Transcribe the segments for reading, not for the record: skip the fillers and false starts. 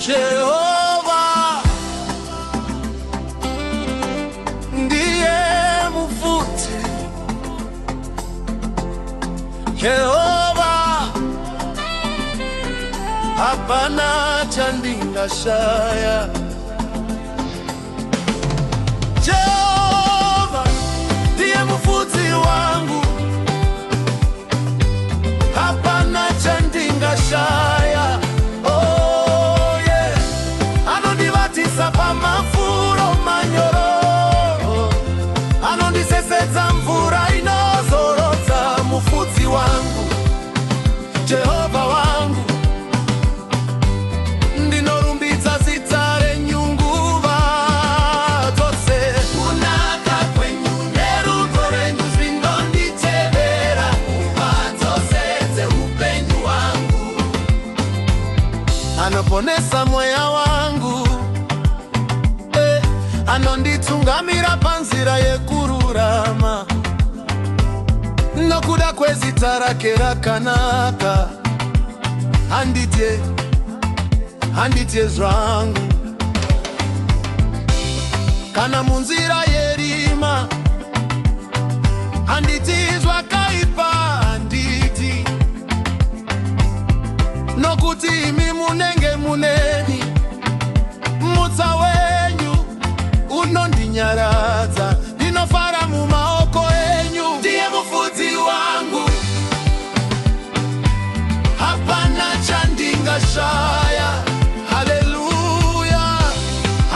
Jehova ndiye mufudzi. Jehova, hapana chandingashaya. Jehova ndiye mufudzi wangu, hapana chandingashaya. Oh yeah. Anondivatisa pamafuro manyoro, anondisesedza mvura inozorodza. Mufudzi wangu, Jehova wangu, ndinorumbidza zita renyu nguva dzose. Kunaka kwenyu nerudo rwenyu zvinonditevera nguva dzose dzeupenyu hwangu. Anoponesa mweya wangu, anonditungamira panzira yekururama nokuda kwezita rake rakanaka. Handitye, handitye zvangu kana munzira yerima. Handityi zvakaipa, handityi, nokuti imi munenge muneni. Mutsa wenyu unondinyaradza, ndinofara mumaoko enyu. Ndiye mufudzi wangu, hapana chandingashaya. Haleluya!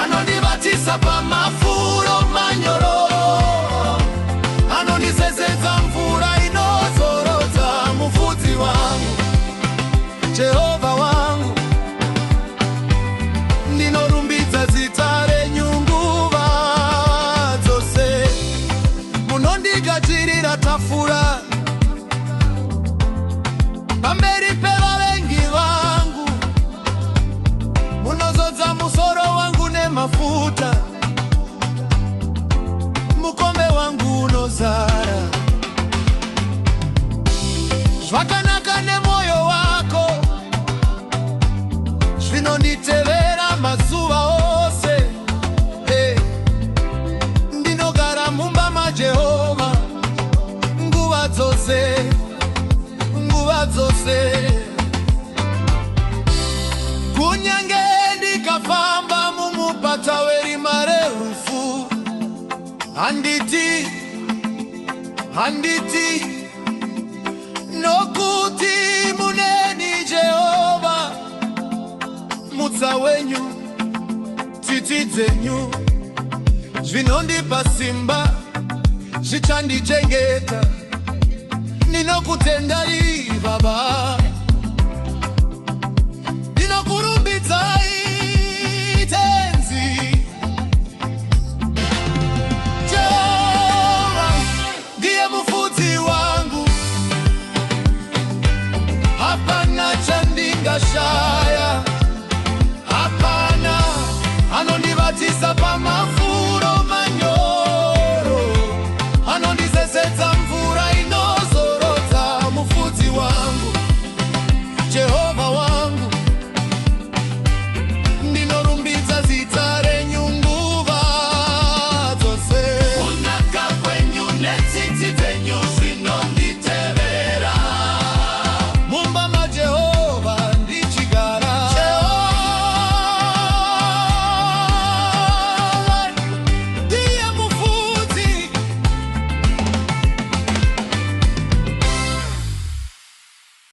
Anondivatisa pamafuro manyoro, anondisesedza mvura inozorodza. Mufudzi wangu, Jehova wangu, ndinorumbidza zita renyu nguva dzose. Munondigadzirira tafura pamberi pevavengi vangu, munozodza musoro wangu nemafuta, mukombe wangu unozara. Zvakanaka nemwoyo wako zvinonditevera mazuva ose. Hey, ndinogara mumba maJehova nguva dzose, nguva dzose. Kunyange ndikafamba mumupata werima rerufu, handityi, handityi, nokuti muneni, Jehova. Mutsa wenyu, tsitsi dzenyu zvinondipa simba, zvichandichengeta. Ndinokutendai, Baba, ndinokurumbidzai, Tenzi. Jehova ndiye mufudzi wangu, hapana chandingashaya.